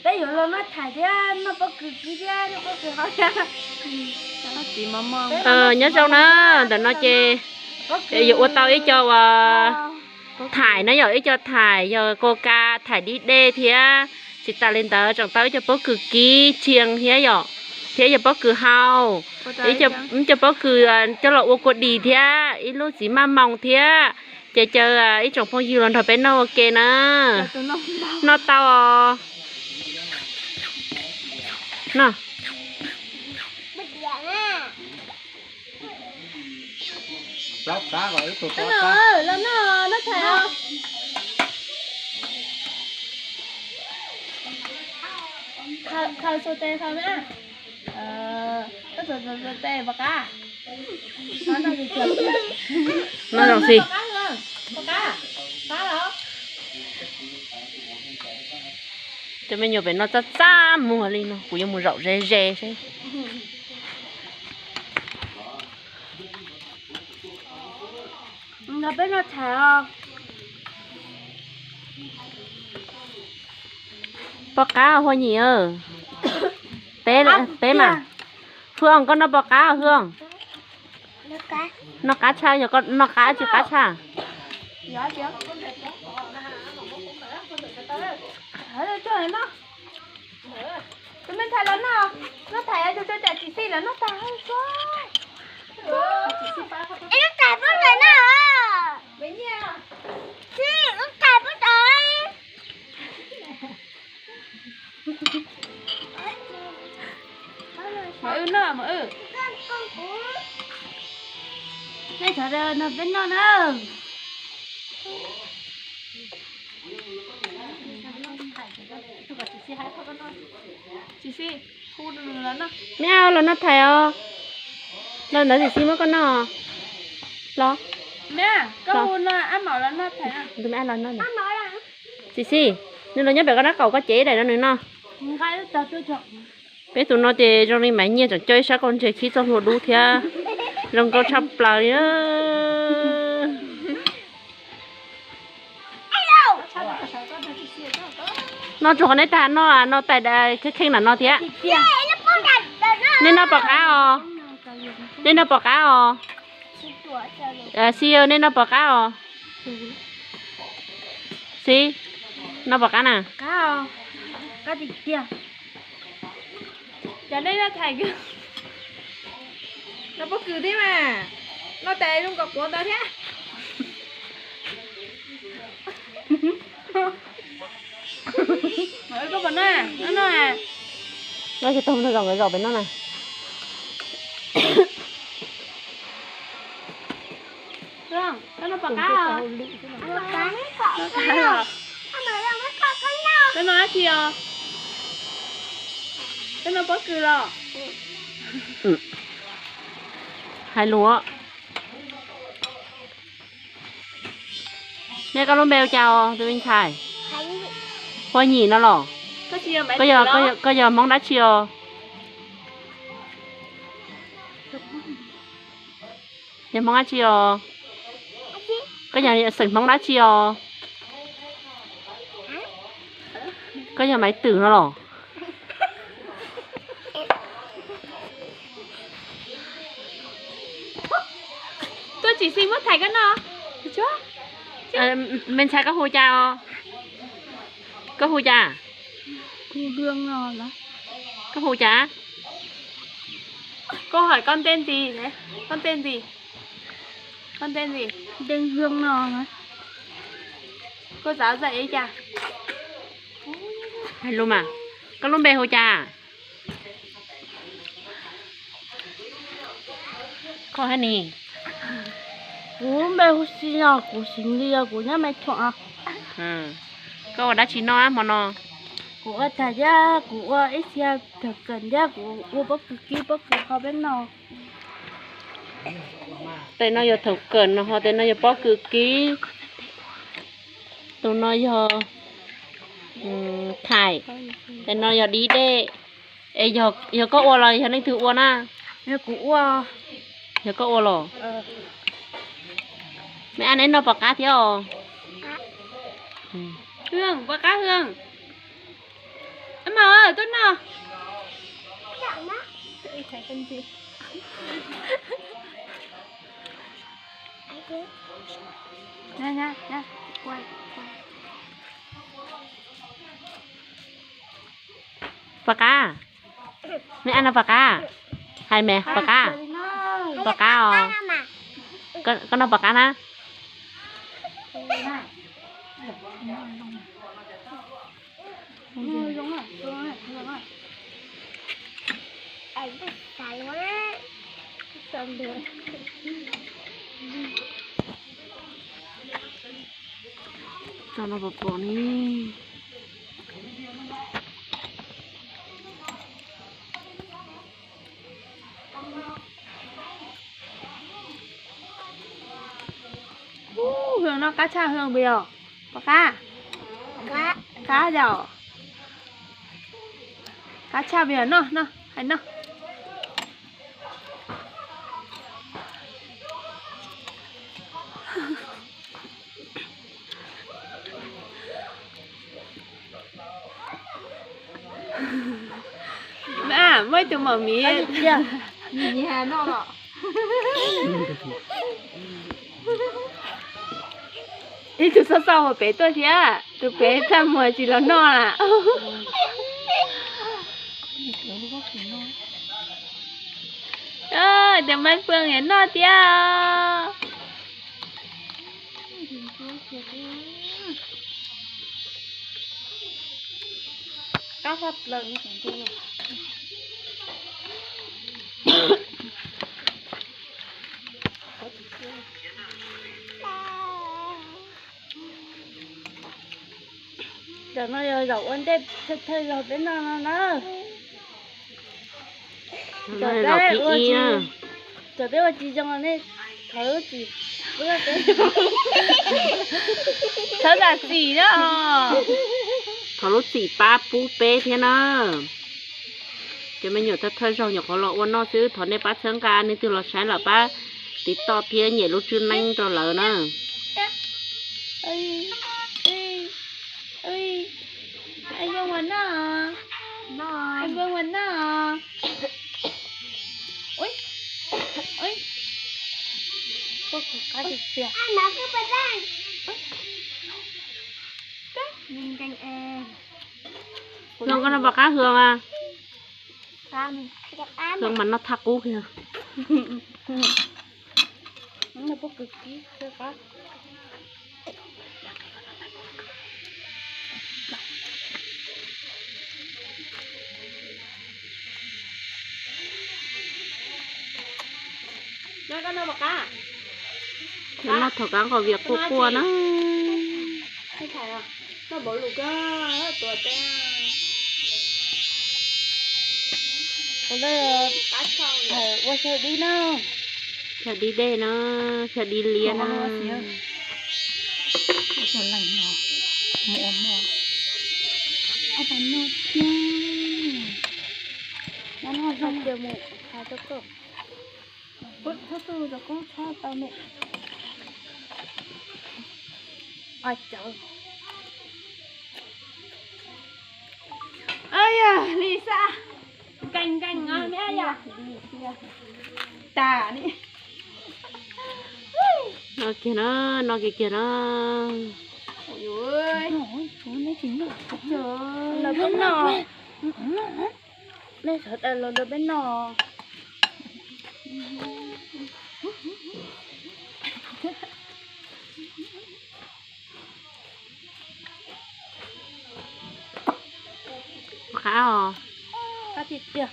Peb yuav los noj thaiv thiab noj pob kws kib thiab noj pob kws hau thiab. Nyob zoo na, ntawm no ces yuav ua tau ib co uas thaiv na yom, ib co thaiv yog coca, thaiv dib dej thiab tsis tas li ntawd tseem tau ib co pob kws kib tsiang thiab yom, thiab ib co pob kws hau, ib co pob kws coj los ua kua dis thiab ib lub txiv maj moos thiab. Ces caw ib tsoom phooj ywg los nrog peb noj ua ke na. Noj tau os. Noj. Los noj, noj thaiv os. Khaws xus tes khaws na. Xus tes pom qab. Noj zoo xwb. Cov me nyuam pem noj txaj txaj muag li no, kuv yuav mus zaum ze ze seb. Nrog peb noj thaiv os. Pom qab Huaj Nyim. Peb, peb mas. Hwj Ooj, koj noj pom qab Hwj Ooj? Noj qab tshaj, yog koj noj qab tsis qab tshaj? Tus me ntxhais los noj, noj thaiv tus tso tsam tsis xij los noj tag. Ib lub thaiv pub ntawm no. Ib lub thaiv pub ntawd. Mawm wb noj, mawm wb. Nej sawv daws nrog peb noj na. Tsis xij, hu los noj. Me ab, los noj thaiv os. Los ntawd Tsis Xis muab koj noj. Los. Me ab, koj hu no ab mam los noj thaiv. Tus me ab los noj. Tsis Xis, nws los nyob pem koj dab qaum, koj cev ib daim rau nws noj. Peb tus no ces zoo li Maiv Nyiaj, tseem coj ib sab kauj ntse khib txoj hlua dub thiab zoo nkauj tshaj plaws li. Noj tsuag qhov neb tag no, no tais kheej kheej nram no thiab. Nej noj pom qab os. Nej noj pom qab os. Xis, nej noj pom qab os. Xis, noj pom qab na. Cov nej noj thaiv, noj pob kws thiab mas, noj tais zoo nkaus quav ntawd thiab. Koj pom no, no, no. Noj tsis tau, zaum pem no na. Koj noj pom qab os. Koj noj dab tsi os? Koj noj pob kws los? Hais lus. Nej koj lub npe ua cas os tus me ntxhais? Huaj Nyim no los? Koj yog Hmoob dab tsi os? Yog Hmoob dab tsi os? Koj yog xeem Hmoob dab tsi os? Koj yog Maiv Twm no los? Tuaj Tsis Xis muab thaiv koj noj. Me ntxhais koj hu cas os? Koj hu cas? Koj hu cas? Câu hỏi con tên gì thế? Con tên gì? Con tên gì? Tên Hương no hả? Cô giáo dạy ấy chà? Hais lus mas, koj lub npe hu cas? Koj hais ni. Kuv lub npe hu Xis no, kuv Xis Lis, kuv nyob Maiv Thuam. Koj ua dab tsi noj hmo no? Kuv ua thaiv thiab kuv ua ib txhia thaum kawm thiab kuv ua pob kws kib pob kws hau peb noj. Tes no yog thaum kawm no ho tes no yog pob kws kib. Tus no yog thaiv, tes no yog dib dej. Es yog koj ua los yog leej twg ua na? Yog kuv ua. Yog koj ua los? Me ab, neb noj pom qab thiab os? Hwj, pom qab Hwj. Tuaj noj. Pom qab. Nej no pom qab. Hais me pom qab. Pom qab os. Koj no pom qab na. Tso no pom pom ni. Hwj, no qab tshaj hwj npua yog. Pom qab. Qab yog. Qab tshaj npua yog, noj noj hais noj. Muaj ib tug maum miv. Ib tug xauj xauj ua pem tuaj thiab, tus pem txaj muag tsis los noj na. Tus Maiv Fwm noj thiab. Tam no yog zaum ua ntej thawj thawj zaug peb noj no na. Tam peb ua tsis zoo nej thov lub txim, thov zam txim na. Thov lub txim pab pub peb thiab na. Cov me nyuam thawj thawj zaug nyuam qhuav los ua noj xwb, thov nej pab txhawb nqa, nej twg los saib los pab tiv toj thiab nyem lub tswb neeb rau lawv na. Hwj, koj no pom qab Hwj a? Hwj mas noj thaj qub kiag. Noj thaum kab nqos vias quaj quaj na. Ua xyaw dib na. Xyaw dib dej na, xyaw dib liab na. Li xav nkees nkees no me yom. Tas ni. No kiag na, no kiag kiag na. Lawv peb noj, nej sawv daws los lawv peb noj. Qab os. Qab tiag tiag.